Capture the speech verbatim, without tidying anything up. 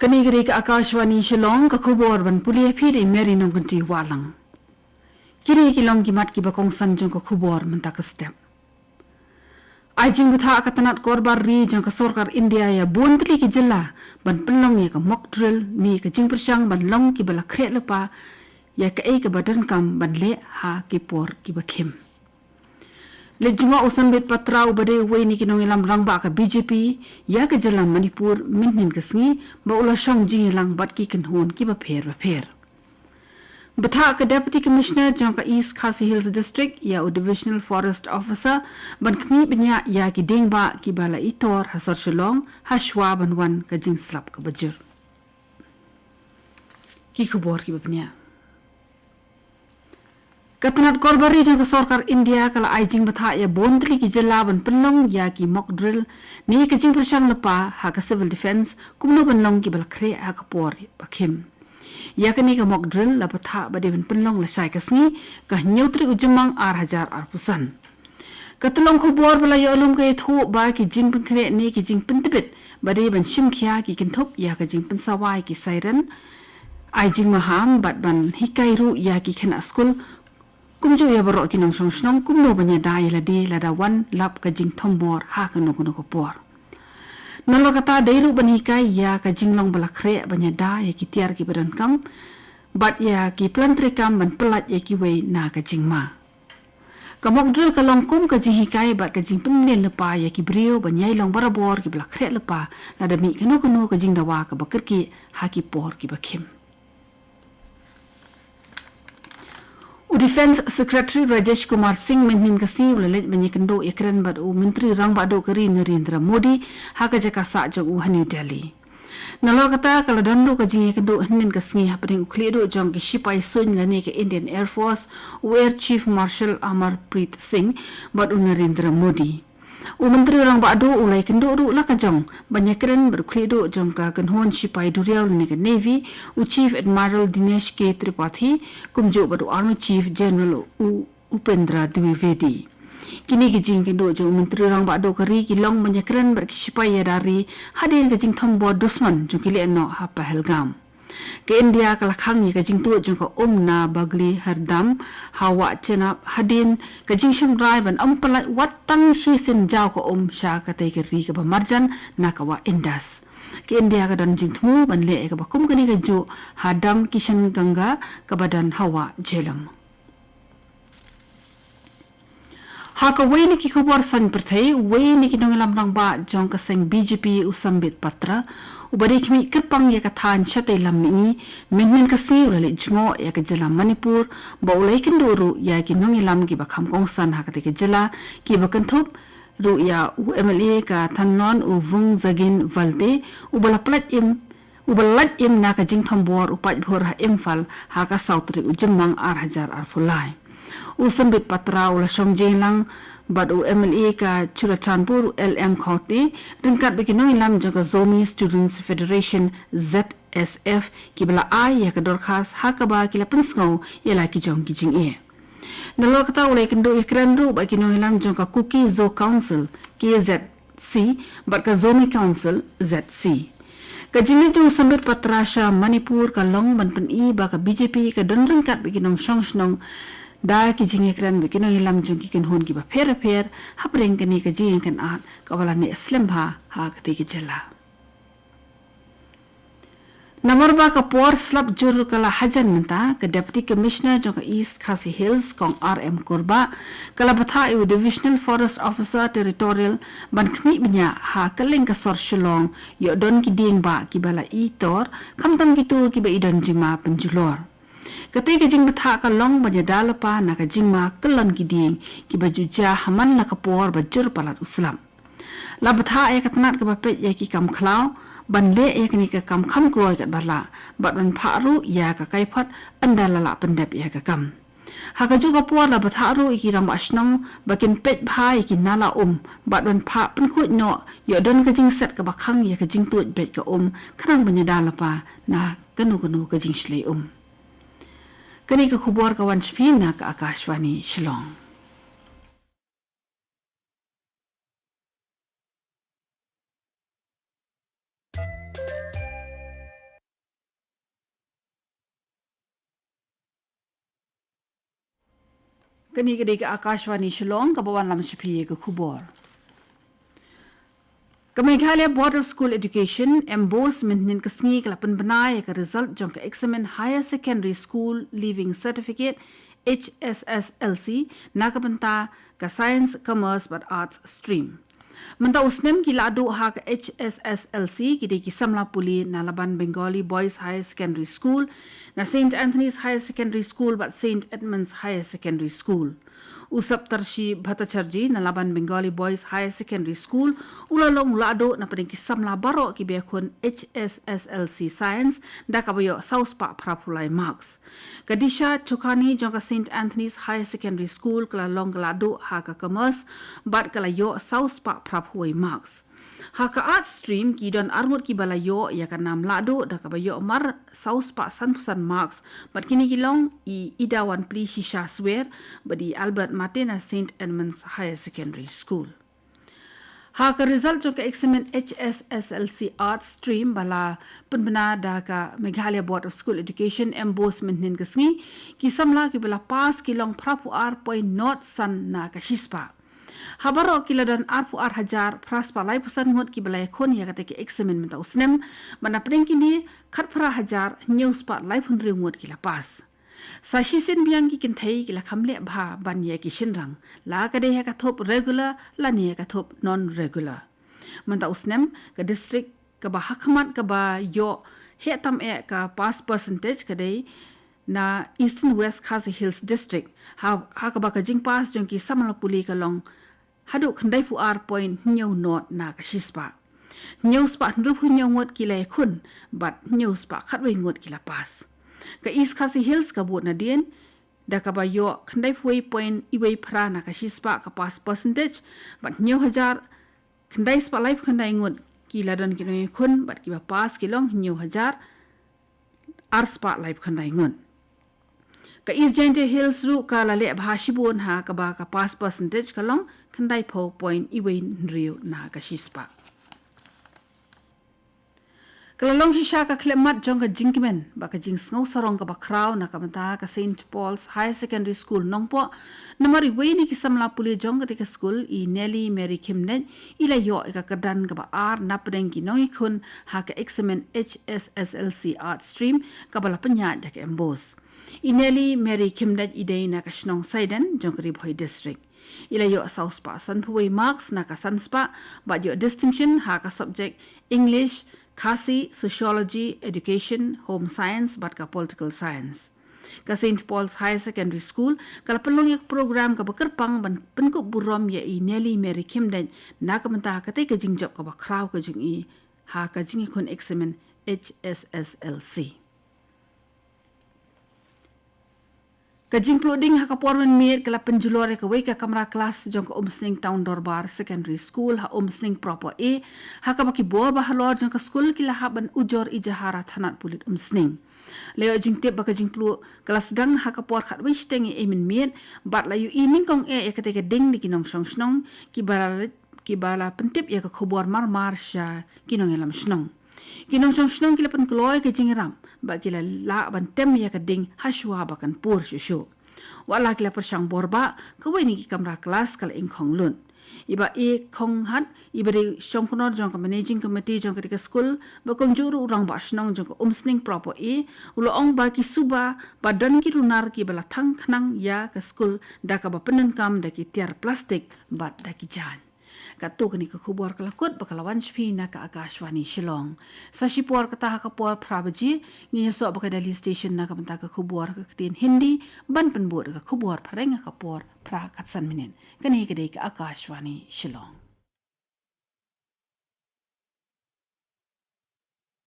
Kane ka dei ka Akashvani Shillong, ka khubor ban pule phi da i Mary Nongkynti Wahlang. Kine ki long ki mat kiba kongsan jong ka khubor mynta ka step. Ai jingbthah ka tnat korbar ri jong ka sorkar India ïa bun tylli ki jylla ban pynlong ïa ka mock drill ne ka jingpyrshang ban long kiba la khreh lypa ïa kaei kaba donkam ban leh ha ki por kiba khim. Leit jngoh u Sambit Patra uba dei uwei na ki nongïalam rangbah ka B J P ïa ka jylla Manipur mynhynnin ka sngi ba u la shong jingïalang bad ki kynhun kiba pher ba pher. Bthah ka Deputy Commissioner jong ka East Khasi Hills District ïa u Divisional Forest Officer ban khmih bniah ïa ki diengbah kiba la itor ha sor Shillong hashwa ban wan ka jingslap kaba jur. Ki khubor kiba bniah. Ka tnat korbar ri jong ka sorkar India ka la ai jingbthah ïa bun tylli ki jylla ban pynlong ïa ki mock drill ne ka jingpyrshang lypa ha ka civil defence kumno ban long kiba la khreh ha ka por ba khim. Ïa kane ka mock drill la bthah ba dei ban pynlong lashai ka sngi ka hynñiew tarik u Jymmang ar hajar arphew san. Ka tyllong khubor ba la ïoh lum ka ïathuh ba ki jingpynkhreh ne ki jingpyntbit ba dei ban shim khia ki kynthup ïa ka jingpynsawa ïa ki siren, ai jingmaham bad ban hikai ruh ïa ki khynnah skul kumjuh ïa baroh ki nongshong shnong kumno ban ïada ïa lade lada wan lap ka jingthombor ha kano kano ka por. Nalor kata dei ruh ban hikai ïa ka jinglong ba la khreh ban ïada ïa ki tiar kiba donkam bad ïa ki plan treikam ban pyllait ïa kiwei na ka jingma. Ka mock drill ka long kum ka jinghikai bad ka jingpynmlien lypa ïa ki briew ban ïai long barabor kiba la khreh lypa lada mih kano kano ka jingdawa kaba kyrkieh ha ki por kiba khim. U Defence Secretary Rajesh Kumar Singh mynhynnin ka sngi u la leit ban ïakynduh ïakren bad u Myntri Rangbah Duh ka ri Narendra Modi ha ka jaka sah jong u ha New Delhi. Nalor kata ka la don ruh ka jingïakynduh hynnin ka sngi hapdeng u khlieh duh jong ki shipai suiñ lane ka Indian Air Force, u Air Chief Marshal Amarpreet Singh bad u Narendra Modi. U Myntri Rangbah Duh u la ïakynduh ruh la ka jong ban ïakren bad u khlieh duh jong ka kynhun shipai duriaw lane ka Navy, u Chief Admiral Dinesh K Tripathi, kumjuh bad u Army Chief General u Upendra Dwivedi. Kine ki jingïakynduh jong u Myntri Rangbah Duh ka ri ki long ban ïakren bad ki shipai ïada ri hadien ka jingthombor dusmon jong ki lehnoh ha Pahalgam. Ka India ka la khang ïa ka jingtuid jong ka um na Bagli Hardam ha Wah Chenab hadien ka jingshim rai ban ym pyllait wat tang shisien jaw ka um sha katei ka ri kaba marjan na ka Wah Indus. Ka India ka don jingthmu ban leh ïa kaba kum kane kajuh ha dam Kishan Ganga kaba don ha Wah Jhelum. Ha kawei na ki khubor saiñ pyrthei, uwei na ki nongïalam rangbah jong ka seng B J P u Sambit Patra, uba dei khmih kyrpang ïa ka thaiñ shatei lam mihngi, mynhynnin ka sngi u la leit jngoh ïa ka jylla Manipur, ba u la ïakynduh ruh ïa ki nongïalam kiba kham kongsan ha katei ka jylla, kiba kynthup ruh ïa u M L A ka Thanlon u Vungzagin Valte, uba la pynlait im uba la lait im na ka jingthombor u paidbah ha Imphal ha ka saw tarik u Jymmang ar hajar arphew lai. U Sambit Patra u la shong jingïalang bad u M L A ka Churachandpur u L M Khawte, ryngkat bad ki nongïalam jong ka Zomi Students Federation Z S F kiba la ai ïa ka dorkhas ha kaba ki la pynsngew ïa la ki jong ki jingeh. Nalor kata u la ïakynduh ïakren ruh bad ki nongïalam jong ka Kuki Zo Council K Z C bad ka Zomi Council Z C. Ka jingleit jong u Sambit Patra sha Manipur ka long ban pyni ba ka B J P ka don ryngkat bad ki nongshong shnong da ki jingïakren bad ki nongïalam jong ki kynhun kiba pher pher hapdeng kane ka jingïakynad kaba la neh slem bha ha katei ka jylla. Namar ba ka por slap jur ka la hajan mynta, ka Deputy Commissioner jong ka East Khasi Hills, Kong R M Kurbah, ka la bthah ïa u Divisional Forest Officer Territorial ban khmih bniah ha kylleng ka sor Shillong, ïoh don ki diengbah kiba la itor, khamtam kito kiba i don jingma pynjulor. Katei ka jingbthah ka long ban ïada lypa na ka jingma kyllon ki dieng kiba ju jia ha man la ka por ba jur palat u slap. La bthah ïa ka tnat kaba peit ïa ki kam khlaw ban leh ïa kane ka kam kham kloi katba lah bad ban phah ruh ïa ka kaiphod ynda la lah pyndep ïa ka kam. Ha kajuh ka por la bthah ruh ïa ki rangbah shnong ba kin peit bha ïa ki nala um bad ban phah pynkhuid noh ïoh don ka jingset kaba khang ïa ka jingtuid beit ka um khnang ban ïada lypa na kano kano ka jingshlei um. Kane ka khubor ka wan sha phi na ka Akashvani Shillong. Kane ka dei ka Akashvani Shillong, kaba wanlam sha phi ïa ka khubor. Ka Meghalaya Board of School Education, MBOSE, mynhynnin ka sngi ka la pynbna ïa ka result jong ka eksamin Higher Secondary School Leaving Certificate, H S S L C, na ka bynta ka Science, Commerce bad Arts stream. Mynta u snem ki la duh ha ka H S S L C ki dei ki samla pule na Laban Bengali Boys Higher Secondary School, na Saint Anthony's Higher Secondary School bad Saint Edmund's Higher Secondary School. U Saptarshi Bhattacharjee na Laban Bengali Boys Higher Secondary School u la long u la duh na pdeng ki samla baroh kiba ïakhun H S S L C Science, da kaba ïoh saw spah phra phew lai marks. Ka Disha Chokhani jong ka Saint Anthony's Higher Secondary School ka la long ka la duh ha ka Commerce bad ka la ïoh saw spah phra phew wei marks. Ha ka Arts stream ki don arngut kiba la ïoh ïa ka nam la duh da kaba ïoh mar saw spah san phew san marks, bad kine ki long i Idawanpli Shisha Swer bad i Albert Mate na Saint Edmund's Higher Secondary School. Ha ka result jong ka eksamin H S S L C Arts stream ba la pynbna da ka Meghalaya Board of School Education, MBOSE, mynhynnin ka sngi, ki samla kiba la pass ki long phra phew ar point nod san na ka shispah. Ha baroh ki la don ar phew ar hajar phra spah lai phew san ngut kiba la ïakhun ïa kata ka eksamin mynta u snem, bad na pdeng kine khatphra hajar hynñiew spah lai phew hynriew ngut ki la pass. Sa shisien biang ki kynthei ki la kham leh bha ban ïa ki shynrang, la ka dei ha ka thup regular lane ha ka thup non regular. Mynta u snem ka district kaba ha khmat kaba ïoh heh tam eh ka pass percentage ka dei na Eastern West Khasi Hills District, ha, ha kaba ka jingpass jong ki samla pule ka long haduh khyndai phew ar point hynñiew nod na ka shispah. Hynñiew spah hynriew phew hynñiew ngut ki la ïakhun bad hynñiew spah khatwei ngut ki la pass. Ka East Khasi Hills ka bud nadien da kaba ïoh khyndai phew wei point wei phra na ka shispah ka pass percentage, bad hynñiew hajar khyndai spah lai phew khyndai ngut ki la don ki nongïakhun, bad kiba pass ki long hynñiew hajar ar spah lai phew khyndai ngut. Ka East Jaintia Hills ruh ka la leh bha shibun, ha kaba ka pass percentage ka long khyndai phew point wei hynriew na ka shispah. Ka la long shisha ka khlem mat jong ka jingkmen bad ka jingsngew sarong kaba khraw na ka bynta ka Saint Paul's Higher Secondary School Nongpoh, namar iwei na ki samla pule jong kata ka skul, i Nelly Mary Khymneit, i la ïoh ïa ka kyrdan kaba ar na pdeng ki nongïakhun ha ka eksamin H S S L C Arts stream kaba la pynïaid da ka MBOSE. I Nelly Mary Khymneit i dei na ka shnong Saiden jong ka Ri Bhoi District. I la ïoh saw spah san phew wei marks na ka san spah, bad ïoh distinction ha ka subject English, Khasi, Sociology, Education, Home Science bad ka Political Science. Ka Saint Paul's Higher Secondary School ka la pynlong ïa ka program kaba kyrpang ban pynkup burom ïa i Nelly Mary Khymneit na ka bynta katei ka jingjop kaba khraw ka jong i ha ka jingïakhun eksamin H S S L C. Ka jingpluh ding ha ka por mynmiet ka la pynjulor ïa kawei ka kamra klas jong ka Umsning Town Dorbar Secondary School ha Umsning Proper A, ha kaba ki bor ba halor jong ka skul ki la hap ban ujor ijahar ha thanat pulit Umsning. La ïoh jingtip ba ka jingpluh ka la sdang ha ka por khatwei shiteng ïa mynmiet, bad la ïohi nyngkong eh ïa katei ka ding da ki nongshong shnong, kiba la, kiba la pyntip ïa ka khubor marmar sha ki nongïalam shnong. Ki nongshong shnong ki la pynkloi ka jingïarap bad ki la lah ban tem ïa ka ding ha shuwa ba kan pur shuh shuh. Wat la ki la pyrshang bor ba kawei na ki kamra klas ka la ingkhong lut. I Bah A Khonghat, iba dei shongknor jong ka Managing Committee jong katei ka skul, bad kumjuh ruh u Rangbah Shnong jong ka Umsning Proper A, u la ong ba ki suba ba don ki runar kiba la thang khnang ïa ka skul da kaba pyndonkam da ki tiar plastik bad da ki jaiñ. Katto kane ka khubor ka la kut bad ka la wan sha phi na ka Akashvani Shillong. Sa shipor kata ha ka por phra baje ngin ïasoh bad ka Delhi Station na ka bynta ka khubor ha ka ktien Hindi, ban pynbud ka khubor phareng ha ka por phra khatsan minit. Kane ka dei ka Akashvani Shillong.